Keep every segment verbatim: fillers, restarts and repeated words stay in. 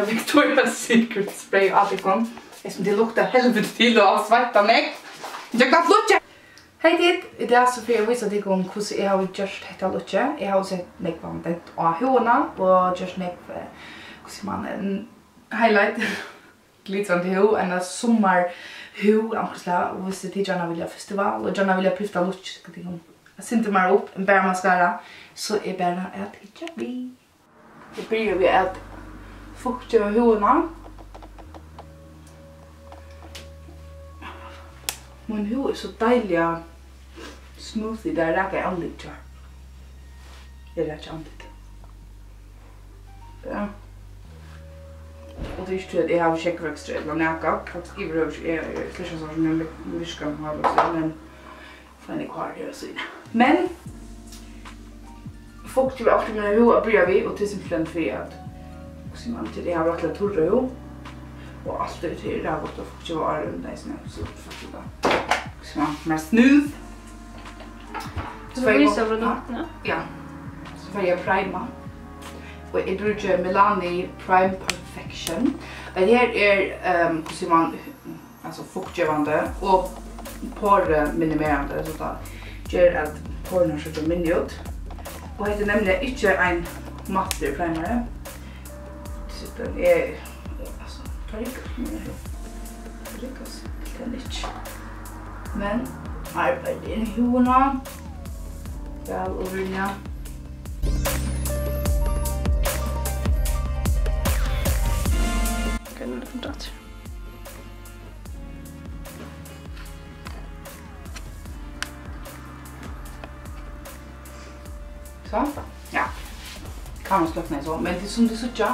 Victoria's Secret spray á tykkum. Eg sum tað luktar helviti til og sveittar meg. Gjøgna flýggja. Hey tit, í dag so fari eg at vísa tykkum, hvussu eg havi gjørt hetta lookið. Eg havi sett nógvan dent á húðina og gjørt nógv, eh, hvussu man, en highlight, glitrandi húð, eina summarhúð okkurt slag. Og hvis tit gjarna vilja festival og gjarna vilja pynta lookið, skal tykkum at synda meira upp enn bara mascara, so er bara at hyggja við. Eg byrji við at fukta húðina. Mín húð er so deiliga smooth í dag, raka eg andlitið hjá. Eg raki andlitið. Ja. Og tað er ikki tí, at eg havi skeggvøkstur ella nakað. Faktiskt yvirhøvur ikki, eg eri slett ikki ein sånn sum hevur myrkan hárvøkstur, men fleiri hár her á síðuni. Men fukti við alt mína húð at byrja við, og tað er simpelthen fyri at, hvussu man, tí eg havi rættiliga turra húð, og alt er til ræðuligt at fukta við áðrenn, nei, so, so fukti við. Hvussu man, mest smooth. Tú Tvey vísir gott-, produktini? Ja. So fari eg at prima. Og eg brúki Milani Prime Perfection. Og her er, ehm, hvussu man, altso fuktgevandi og poruminimerandi, so tað ger at porurnar síggja minni út. Og hetta er nemliga ikki ein mattur primari. So tað er, altso, tað riggar, men tað riggar simpelthen ikki. Men arbeiði inn í húðina. Væl og vinja. Okay, nú er tað komið aftur. So, ja. Kann man sløkna so, men tað sum tit síggja,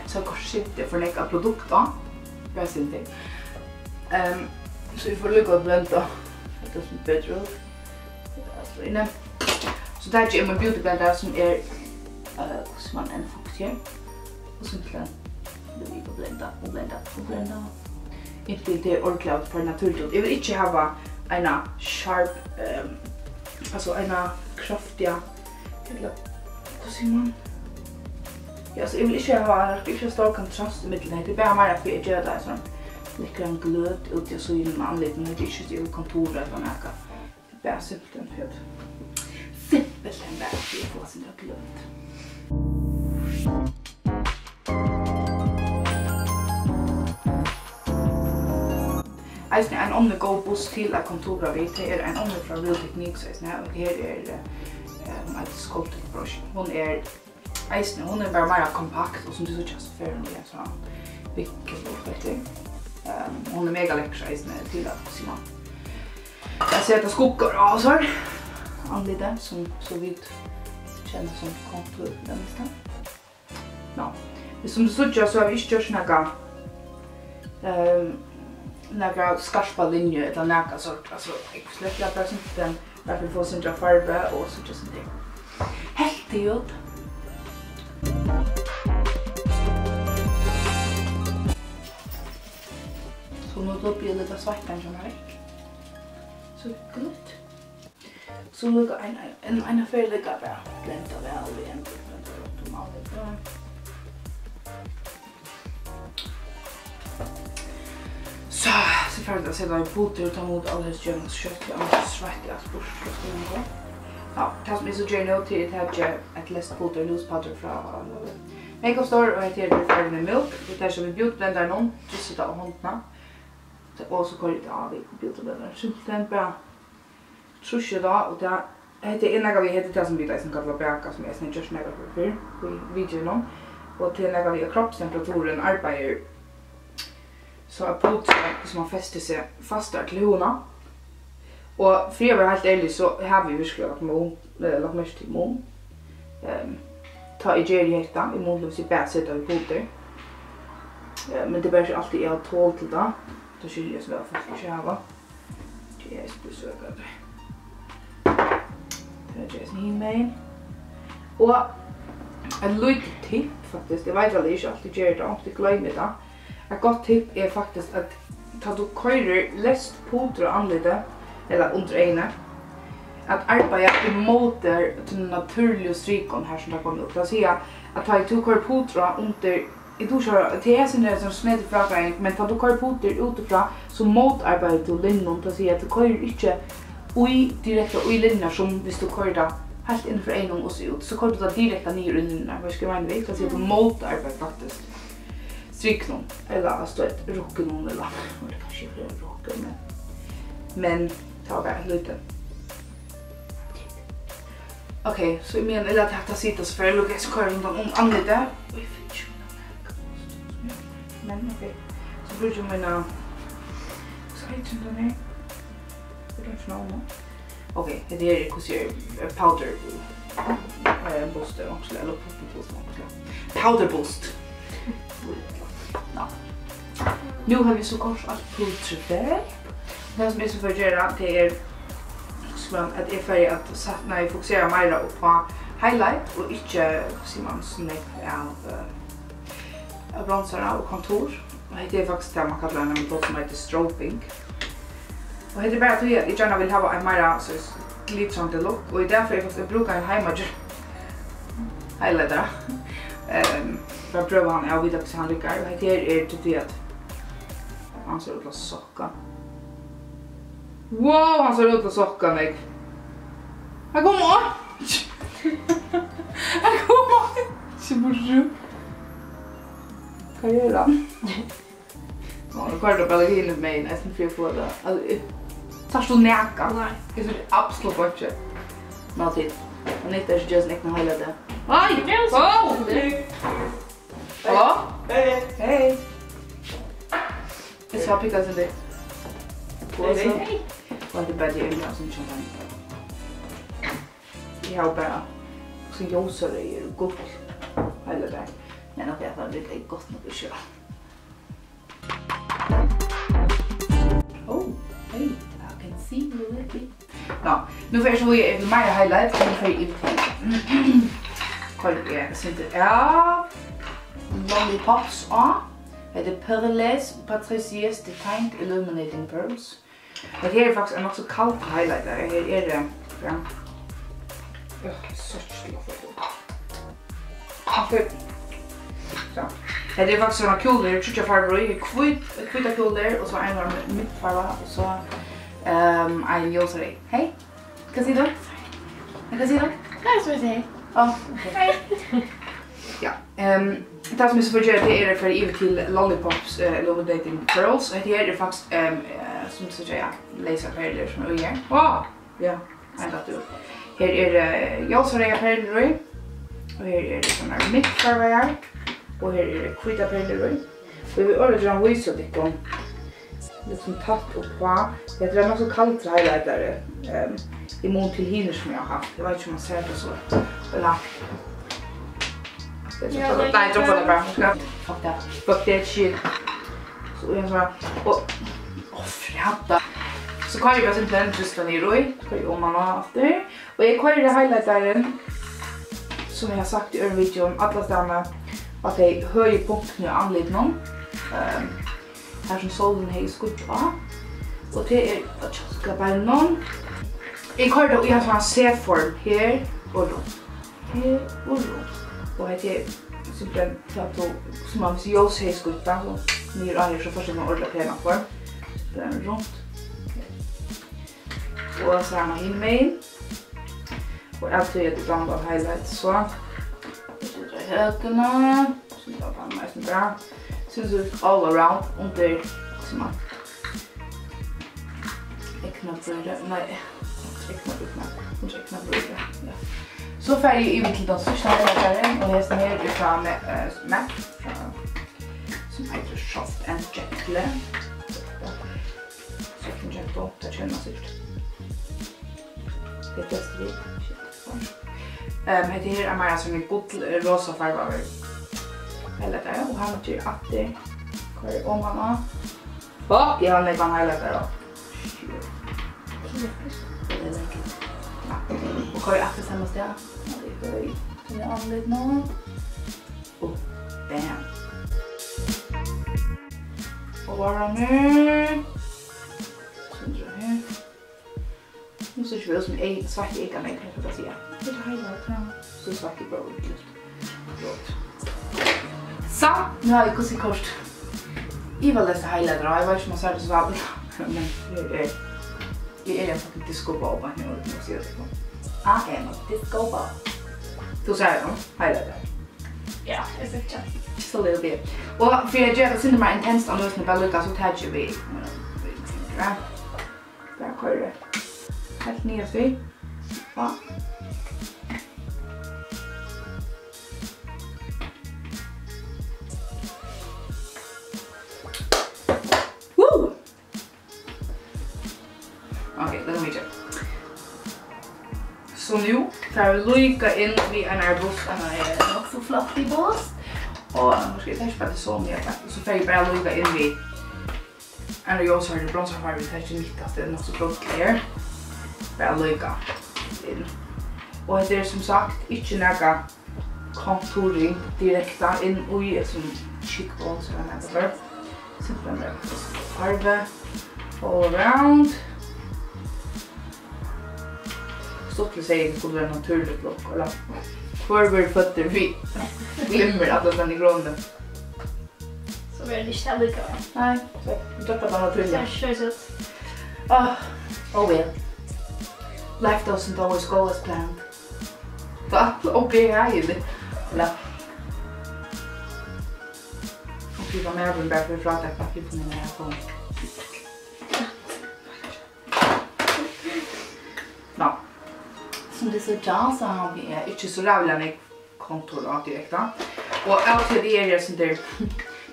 so er korsett, tað er for nógv av produkt á. Bara sum tað. Ehm, so eg fari líka at blenda hetta sum betur út. Hetta er so inni. So taki eg mín beauty blender sum er, eh, sum man enn fukti her. Og simpelthen blenda og blenda og blenda. Inntil tað er ordiliga for natúrligt. Eg vil ikki hava eina sharp, ehm, altso eina kraftiga, ella, hvussu sigur man? Ja, altso, eg vil ikki hava, eg vil ikki hava stór kontrast ímillum hetta. Tað er bara meira fyri at gera tað sovorðið lekkran glød úti á síðunum á andlitinum. Hetta er ikki, so eg vil kontura ella nakað. Bara simpelthen fyri at, simpelthen bara fyri at fáa eitt sindur av glød. Eisini ein onnur góð bust til at kontura við, tað er ein onnur frá Real Techniques eisini, og her er, eh, hon eitur Sculpting Brush. Hon er eisini, hon er bara meira kompakt, og sum tit síggja, so fer hon í ein sovorðnan vinkul upp eftir. Ehm, hon er mega lekkur eisini til at, sum man, at seta skuggar á sær andlitið, sum, so vit kenna sum kontur, tað mesta. Ná, men sum tit síggja, so havi eg ikki gjørt nakað, ehm, nakra skarpa linju ella nakað sort, altso, eg slett bara simpelthen, bara fyri at fáa eitt sindur av farvu og síggja eitt sindur heilt út. So nú duppi eg líka sveittan hjá mær vekk. So gott. So líka ein, ein, ein, eina ferð líka bara blenda væl við, ein blenda runt um alt hetta. So, so fari eg at seta í putur, tá má alt helst gerast skjótt, tí annars sveitti eg alt burtur. Ja, tað sum eg so geri nú, tað er at eg taki eitt leyst putur, loose powder frá Makeup Store, og hetta her er Forever Milk. Eg taki við beauty blendaranum, trýsti tað á hondina. Og so koyri eg tað á við beauty blendaranum. Simpelthen bara trýsti tað, og tað, hetta er nakað við, hetta er tað, sum vit eisini kalla baka, sum eg eisini hevði gjørt nakað fyri fyrr í videoinum. Og tað er nakað við, at kropstemperaturin arbeiðir so, at putrið, sum man festir seg fastari til húðina. Og fyri at vera heilt ærlig, so havi eg virkuliga lagt mun, eh, lagt merki til mun. Ehm, tá eg geri hetta, í mun til, hvis eg bara seti á við putur. Eh, men tað er bara ikki altíð, eg havi tol til tað. Tað skilji eg so væl, at fólk ikki hava. Tað er spesielt. Tað er Jason hin megin. Og eitt lítið tipp, faktiskt. Eg veit væl, eg ikki altíð geri tað, ofta gloymi eg tað. Eitt gott tipp er faktiskt, at tá tú koyrir leyst putur á andlitið, ella undir eyguni, at arbeiða ímóti tínum natúrligu strikum, har sum tað koma út. Tað vil siga, at tá tú koyrir putur á undir Eg dugi ikki at, tað er eitt sindur sum snedigt frágreiðing, men tá tú koyrir putur útifrá, so mótarbeiðir tú linjunum, tað vil siga, at tú koyrir ikki í, direkta í linjurnar, sum viss tú koyrir tað heilt inn fyri eygunum og so út, so koyrir tú tað direkta niður í linjurnar, veitst tú, hvat eg meini við? Tað vil siga, at tú mótarbeiðir faktiskt strikunum, ella, altso, tú veit, rukkunum, ella, tað er kanska ikki rukkur, men, men tað var bara eitt lítið. Ok, so eg meini, eg lati hatta sita, so fari eg at lukka eftir, koyra rundan um andlitið. Oj, fy, men ok. So brúki eg mína, so heitir hon her? Eg don't know, no? Ok, hetta her er, hvussu er, eh, powder, eh, boost, ella okkurt, ella powder boost. Powder boost. Ná. Nú havi eg so koyrt alt pudrið. Tað sum eg so fari at gera, tað er, sum at eg fari at sat-, nei, fokusera meira upp á highlight og ikki, hvussu sigur mann, so nógv av, eh, av bronzara og kontur. Og hetta er faktiskt tað, man kallar, ein metod sum eitur strobing. Og hetta er bara tí, at eg gjarna vil hava ein meira, so, glitrandi look, og í dag fari eg faktiskt at brúka ein heimagjørdan highlightara. Ehm, bara prøva hann av, vita, hvussu hann riggar. Og hetta her er til tí, at hann sær út til at sokka. Wow, hann sær út til at sokka, Nick. Hann kom á! Hann kom á! Ikki burtur. Hvat er tað? Ná, eg koyri tað bara hinumegin, eisini fyri at fáa tað. Altso, eg, sært tú nakað? Nei. Eg síggi absolutt einki. Ná, tit. Tað nyttar ikki at gera sín egna highlighter. Nei! Halló! Hey, hey. Hey. Eg sá pikka til teg. Hey, hey. Og hetta er bara tey eyguni, sum kemur. Eg havi bara so ljósareyður og gult highlighter. Men ok, tað riggar gott nokk ikki. Oh, hey, I can see you a little bit. Ná, nú fari eg so víðari yvir til meira highlight, og nú fari eg yvir til, koyri eg eitt sindur av Lollipops á. Hetta er Perles Patrice's Defined Illuminating Pearls. Hetta her er faktiskt ein nokk so kaldur highlighter. Her er, eh, ja. Øh, so ikki til at fáa tað. Aftur. So. Hetta er faktiskt sovorðnar kúlur, tríggjar farvur í. Hvít, hvítar kúlur, og so ein var mittfarva, og so, ehm, ein ljósari. Hey, hvat sigur tú? Hvat sigur tú? Nei, so eg sigi hey. Á, ok. Hey. Ja, ehm, tað sum eg so fari at gera, tað er at fara yvir til Lollipops, eh, Illuminating Pearls. Og hetta her er faktiskt, ehm, eh, sum tú sigur, ja, leysar perlur sum er í her. Á! Ja, ein datt út. Her eru, eh, ljósareyðar perlur í, og her eru sovorðnar mittfarvaðar, og her eru hvítar perlur í. Og eg vil ordiliga gjarna vísa tykkum, líkasum tætt uppá. Hetta er nokk so kaldur highlightari, ehm, í mun til hinir sum eg havi havt. Eg veit ikki, um man sær tað so. Ella, ja, nei, droppa tað bara. Fuck that. Fuck that shit. So, og eg so, og, og frata. So koyri eg bara simpelthen just niður í, koyri oman á aftur. Og eg koyri highlighterin, sum eg havi sagt í øðrum videoum, allastaðni á tey høgu punktini á andlitinum. Ehm, har sum sólin hevði skíggj á. Og tað er á kjálkabeinunum. Eg koyri tað í ein sovorðnan C-form her og runt. Her og runt. Og hetta er simpelthen, tá tú, sum man, viss ljós hevði skíggj, so niður á her, so fært tú ein ordiliga pena form. Tað er runt. Og sama hinumegin. Og av tí at eg dámar highlight, so. Eg seti í høkuna. So eg dámar eisini bara. Synes all around undir, sum man, eygnabrýr, nei, eygnabrýr, nei, undir eygnabrýr, ja. So fari eg yvir til tann síðsta highlighterin, og hesin her er frá Ma-, eh, mac, frá, sum eitur Soft and Gentle. Soft and Gentle, tað kenna sikkurt. Tað er best við. Ehm, hetta her er meira sum ein gull, eh, rosa farvaður highlightari, og hann ger aftur. Koyri oman á. Fuck, eg havi nógvan highlightara á. Shit. Eg like it. Ja. Og koyri akkurát sama stað. Her í høg. Til andlit nú. Og bam. Og vararnir. Sindur her. Nú sær ikki út sum eg sveitti eyka nógv, kann eg siga. Tað er heilt, ja. So sveitti eg bara ordentligt. Flott. So, nú havi eg hvussu koyrt ivaleyst highlighter á, eg veit ikki, um man sær tað so væl, men eg eri, eg eri ein fucking disco ball beint nú, nú sigi eg tað. I am a disco ball. Tú sært tað, highlighter. Ja, eg síggi. Just a little bit. Og fyri at gera tað eitt sindur meira intenst á nøsini, bara líka, so taki eg við, ja. Bara koyri heilt niðast í. Og Woo! Ok, tað er mikið. So nú fara vit líka inn við einari bust, ein, eh, nokk so flott bust. Og nú skal eg taka bara til Sonia, og so fari eg bara líka inn við einari ljósari bronsafarvu, tað er ikki neyðugt, tað er nokk so flott her. Bara líka inn. Og hetta er sum sagt ikki nakað contouring direkte inn í, sum cheekbones, ella hvat tað er. Simpelthen bara farvu all around. Stuttligt, segði eg, skuldi vera natúrligt look, ella hvør verður føddur við glimmer allastaðni í krónuni? So verður tað ikki tað allíkavæl. Nei, so vit droppa tað natúrliga. Tað er so søtt. Ah, oh well. Life doesn't always go as planned. Hvat? Og B H í. Ella? Og klippir meg bara fyri at frátak, at klippir meg, nær eg komi. Ná. Sum tit síggja, so havi eg ikki so ræðuliga nógv kontur á direkte. Og av tí at eg eri eitt sindur,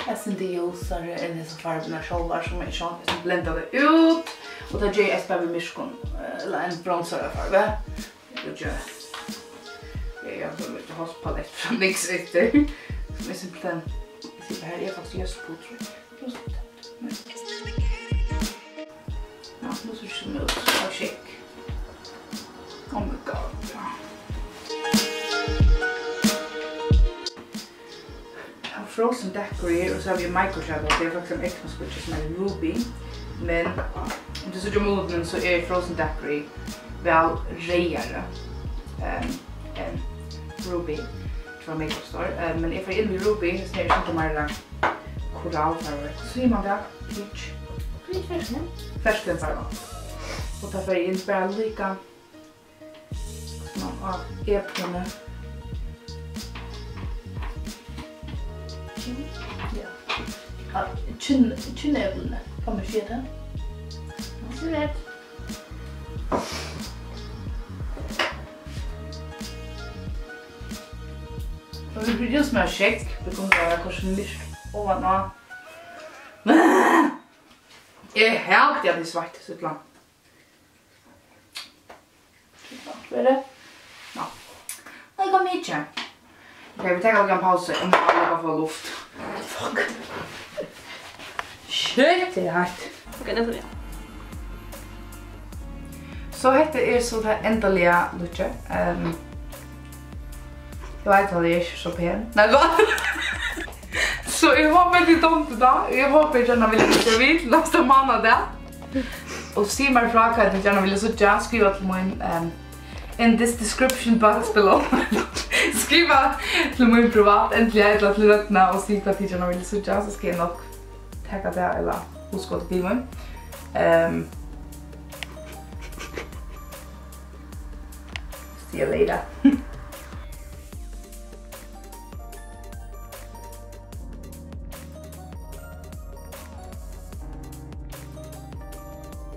eitt sindur ljósari enn hesar farvurnar sjálvar, so má eg ikki, eg blenda tað út. Og tað geri eg eisini bara við myrkum, eh, ella ein bronsarafarvu. Eg geri, eg havi ein hálspalett frá NYX eftir, sum er simpelthen, eg sigi, her er faktiskt ljóst putur. Ljóst putur. Ja, nú sær tað út. Oh, shake. Oh my God, ja. Eg havi Frozen Daiquiri, og so havi eg Micro Shadow. Tað er faktiskt ein egna skíggja sum eitur Ruby. Men um tit síggja munin, so er Frozen Daiquiri væl reyðari, ehm, enn Ruby frá Makeup Store. Eh, men eg fari inn við Ruby, hesin her er sindur meira korallfarva. Hvussu sigur man tað? Peach. Peach, ferskvin. Ferskvinfarva. Og tá fari eg inn bara líka á eplini. Ja. Á kinn-, kinneplini. Kann man siga tað? Sum er. Og vit byrja sum eitt skegg, vit kunnu bara koyra myrkt oman á. Eg haldi, at eg sveitti so illa. Hvat er tað? Ná. Nei, kom hit, ja. Ok, vit taka ein pausu. Eg má bara fáa luft. Fuck. Shit, tað er heitt. Ok, nú fari eg. So hetta er so tað endaliga lookið. Ehm, eg veit, at eg eri ikki so pen. Nei, hvat? So eg hopi, tit dámdu tað. Eg hopi, tit gjarna vilja fylgja við til næsta mánadag. Og sig mær frá, hvat tit gjarna vilja síggja. Skriva til mín, ehm, in this description box below. Skriva til mín privat, endiliga, ella til Røgna, og sig, hvat tit gjarna vilja síggja, so skal eg nokk taka tað, ella hugskotið til mín. Ehm, see you later.